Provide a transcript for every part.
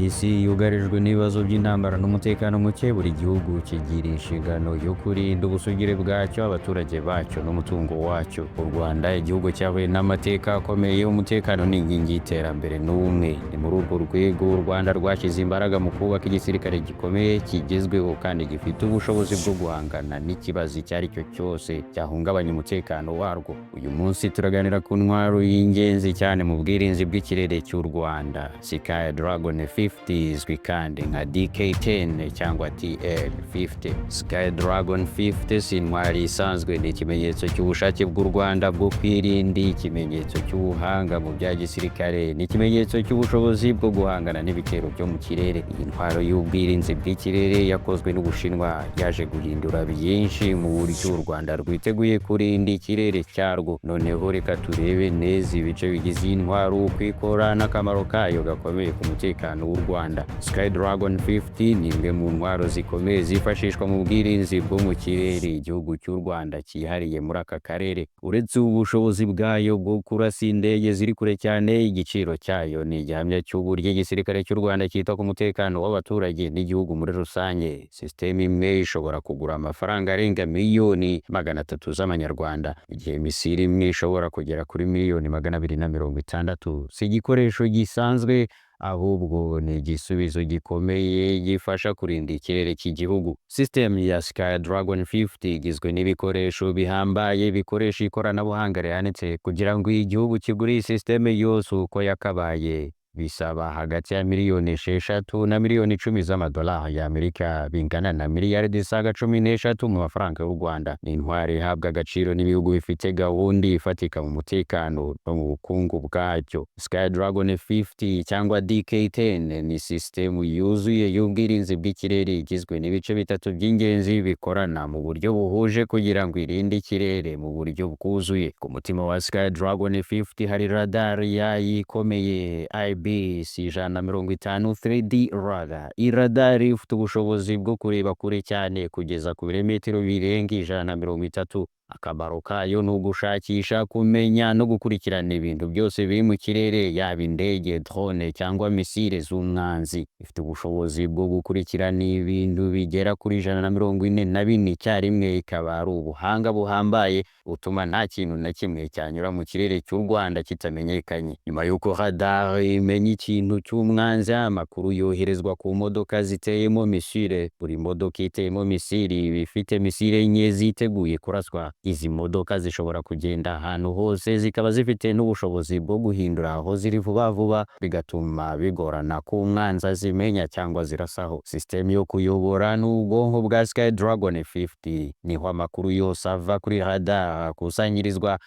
Isi yugarijwe n'ibibazo by'intambara n'umutekano muke, buri gihugu kigira inshingano yo kurinda ubusugire bwacyo, abaturage bacyo n'umutungo wacyo. U Rwanda, igihugu cyahuye n'amateka akomeye, umutekano ni inkingi y'iterambere n'ubumwe. Ni muri urwo rwego u Rwanda rwashyize imbaraga mu kubaka igisirikare gikomeye, kigezweho kandi gifite ubushobozi bwo guhangana n'ikibazo icyo ari cyo cyose cyahungabanya umutekano warwo. Uyu munsi turaganira ku ntwaro y'ingenzi cyane mu bwirinzi bw'ikirere cy'u Rwanda, Sky Dragon 50, izwi kandi nka DK10 cyangwa TL50. Sky Dragon 50 si intwaro isanzwe, ni ikimenyetso cy'ubushake bw'u Rwanda bwo kwirinda, ikimenyetso cy'ubuhanga mu bya gisirikare, ni ikimenyetso cy'ubushobozi bwo guhangana n'ibitero byo mu kirere. Iyi ntwaro y'ubwirinzi bw'ikirere yakozwe n'Ubushinwa yaje guhindura byinshi mu buryo u Rwanda rwiteguye kurinda ikirere cyarwo. Noneho reka turebe neza ibice bigize iyi ntwaro, uko ikora n'akamaro kayo gakomeye ku mutekano w'u Rwanda. Sky Dragon 50 ni imwe mu ntwaro zikomeye zifashishwa mu bwirinzi bwo mu kirere igihugu cy'u Rwanda cyihariye muri aka karere. Uretse ubushobozi bwayo bwo kurasa indege ziri kure cyane, igiciro cyayo ni igihamya cy'uburyo igisirikare cy'u Rwanda cyita ku mutekano w'abaturage n'igihugu muri rusange. Sisitemu imwe ishobora kugura amafaranga arenga miliyoni 300 z'amanyarwanda, igihe misile imwe ishobora kugera kuri miliyoni 260. Si igikoresho gisanzwe, ahubwo ni igisubizo gikomeye gifasha kurinda ikirere cy'igihugu. System ya Sky Dragon 50 igizwe n'ibikoresho bihambaye bikoresha ikoranabuhanga rihanitse. Kugira ngo igihugu kigure iyi system yose uko yakabaye, bisaba hagati ya miliyoni 6 na miliyoni 10 z'amadolari y'Amerika, bingana na miliyaridi zisaga 13 mu mafaranga y'u Rwanda. Ni intwaro ihabwa agaciro n'ibihugu bifite gahunda ifatika mu mutekano no mu bukungu bwacyo. Sky Dragon 50 cyangwa DK10 ni sisitemu yuzuye y'ubwirinzi bw'ikirere igizwe n'ibice bitatu by'ingenzi bikorana mu buryo buhuje kugira ngo irinde ikirere mu buryo bwuzuye. Ku mutima wa Sky Dragon 50 hari radar yayo ikomeye, IBIS 150 3D radar. Iyi radar ifite ubushobozi bwo kureba kure cyane, kugeza ku birometero birenga 130. Akamaro kayo ni ugushakisha, kumenya no gukurikirana ibintu byose biri mu kirere, yaba indege, drone cyangwa misile z'umwanzi. Ifite ubushobozi bwo gukurikirana ibintu bigera kuri 144 icyarimwe, ikaba ari ubuhanga buhambaye butuma nta kintu na kimwe cyanyura mu kirere cy'u Rwanda kitamenyekanye. Nyuma y'uko radar imenya ikintu cy'umwanzi, amakuru yoherezwa ku modoka ziteyemo misile. Buri modoka iteyemo misile iba ifite misile enye ziteguye kuraswa. Izi modoka zishobora kugenda ahantu hose, zikaba zifite n'ubushobozi bwo guhindura aho ziri vuba vuba, bigatuma bigorana ko umwanzi azimenya cyangwa zirasaho. Sisitemu yo kuyobora ni ubwonko bwa Sky Dragon 50. Niho amakuru yose ava kuri radar akusanyirizwa,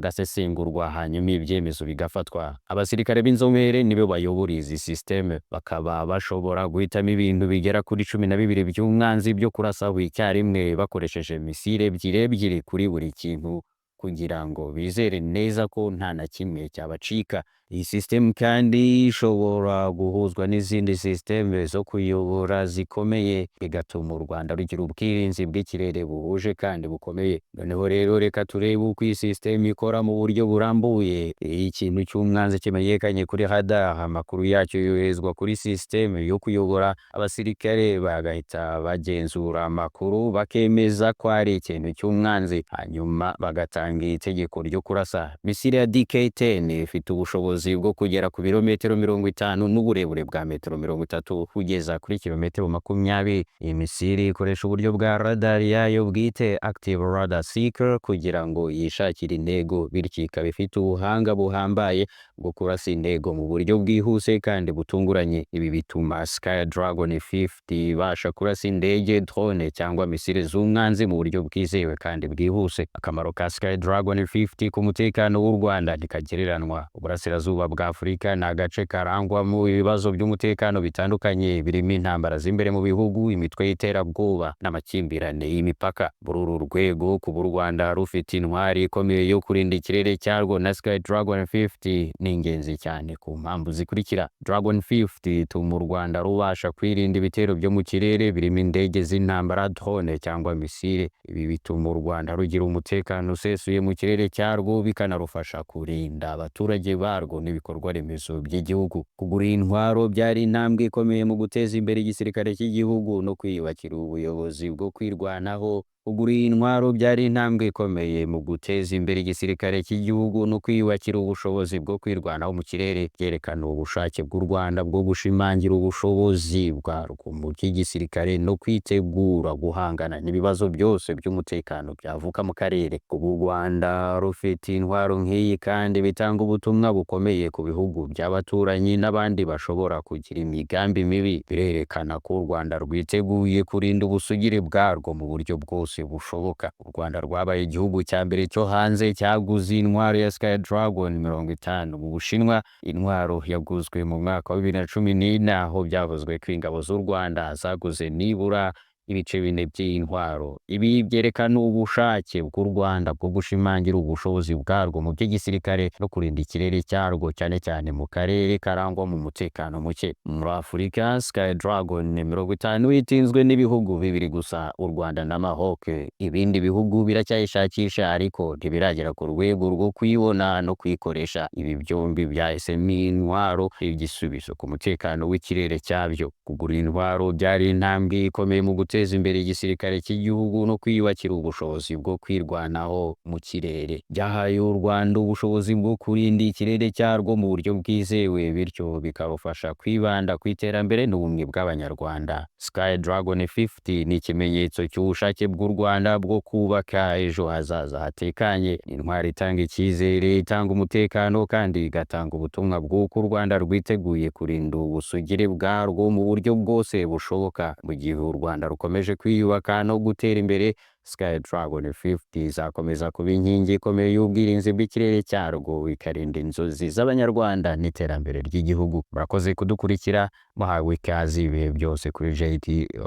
agasesengurwa, hanyuma ibyemezo bigafatwa. Abasirikare b'inzobere nibo bayobora izi sisiteme, bakaba bashobora guhitamo ibintu bigera kuri 12 by'umwanzi byo kurasaho icyarimwe, bakoresheje misile ebyiri ebyiri kuri buri kintu, kugira ngo bizere neza ko nta na kimwe cyabacika. Iyi sisitemu kandi ishobora guhuzwa n'izindi sisiteme zo kuyobora zikomeye, bigatuma u Rwanda rugira ubwirinzi bw'ikirere buhuje kandi bukomeye. Noneho rero reka turebe uko iyi sisitemu ikora mu buryo burambuye. Iyo ikintu cy'umwanzi kimenyekanye kuri radar, amakuru yacyo yoherezwa kuri sisitemu yo kuyobora. Abasirikare bagahita bagenzura amakuru, bakemeza ko ari ikintu cy'umwanzi, hanyuma bagatanga itegeko ryo kurasa. Misile ya DK-10 ifite ubushobozi bwo kugera ku birometero 50 n'uburebure bwa metero 30 kugeza kuri kilometero 20. Iyi misile ikoresha uburyo bwa radar yayo bwite, Active Radar Seeker, kugira ngo yishakire intego, bityo ikaba ifite ubuhanga buhambaye bwo kurasa intego mu buryo bwihuse kandi butunguranye. Ibi bituma Sky Dragon 50 ibasha kurasa indege, drone cyangwa misile z'umwanzi mu buryo bwizewe kandi bwihuse. Akamaro ka Sky Dragon 50 ku mutekano w'u Rwanda ntikagereranywa. Uburasirazuba bwa Afurika ni agace karangwamo ibibazo by'umutekano bitandukanye, birimo intambara z'imbere mu bihugu, imitwe y'iterabwoba n'amakimbirane y'imipaka. Muri uru rwego, kuba u Rwanda rufite intwaro ikomeye yo kurinda ikirere cyarwo na Sky Dragon 50 ni ingenzi cyane ku mpamvu zikurikira: Dragon 50 ituma u Rwanda rubasha kwirinda ibitero byo mu kirere birimo indege z'intambara, drone cyangwa misile. Ibi bituma u Rwanda rugira umutekano usesuye. busesuye mu kirere cyarwo, bikanarufasha kurinda abaturage barwo n'ibikorwa remezo by'igihugu. Kugura iyi ntwaro byari intambwe ikomeye mu guteza imbere igisirikare cy'igihugu no kwiyubakira ubuyobozi bwo kwirwanaho. Kugura iyi ntwaro byari intambwe ikomeye mu guteza imbere igisirikare cy'igihugu no kwiyubakira ubushobozi bwo kwirwanaho mu kirere. Byerekana ubushake bw'u Rwanda bwo gushimangira ubushobozi bwarwo mu by'igisirikare no kwitegura guhangana n'ibibazo byose by'umutekano byavuka mu karere. Kuba u Rwanda rufite intwaro nk'iyi kandi bitanga ubutumwa bukomeye ku bihugu by'abaturanyi n'abandi bashobora kugira imigambi mibi. Birerekana ko u Rwanda rwiteguye kurinda ubusugire bwarwo mu buryo bwose bushoboka. U Rwanda rwabaye igihugu cya mbere cyo hanze cyaguze intwaro ya Sky Dragon 50 mu Bushinwa. Intwaro yaguzwe mu mwaka wa 2014, aho byavuzwe ko ingabo z'u Rwanda zaguze nibura ibice bine by'iyi ntwaro. Ibi byerekana ubushake bw'u Rwanda bwo gushimangira ubushobozi bwarwo mu by'igisirikare no kurinda ikirere cyarwo, cyane cyane mu karere karangwa mu mutekano muke. Muri Afurika, Sky Dragon 50 itunzwe n'ibihugu bibiri gusa, u Rwanda na Maroc. Ibindi bihugu biracyayishakisha, ariko ntibiragera ku rwego rwo kuyibona no kuyikoresha. Ibi byombi byahisemo intwaro igisubizo ku mutekano w'ikirere cyabyo. Kugura intwaro byari intambwe ikomeye mu guteza imbere igisirikare cy'igihugu no kwiyubakira ubushobozi bwo kwirwanaho mu kirere. Byahaye u Rwanda ubushobozi bwo kurinda ikirere cyarwo mu buryo bwizewe, bityo bikarufasha kwibanda ku iterambere n'ubumwe bw'Abanyarwanda. Sky Dragon 50 ni ikimenyetso cy'ubushake bw'u Rwanda bwo kubaka ejo hazaza hatekanye. Ni intwaro itanga icyizere, itanga umutekano, kandi igatanga ubutumwa bw'uko u Rwanda rwiteguye kurinda ubusugire bwarwo mu buryo bwose bushoboka. Mu gihe u Rwanda rukomeje kwiyubaka no gutera imbere, Sky Dragon 50 izakomeza kuba inkingi ikomeye y'ubwirinzi bw'ikirere cyarwo, ikarinda inzozi z'Abanyarwanda n'iterambere ry'igihugu. Murakoze kudukurikira, muhawe ikaze ibihe byose kuri JT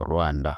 Rwanda.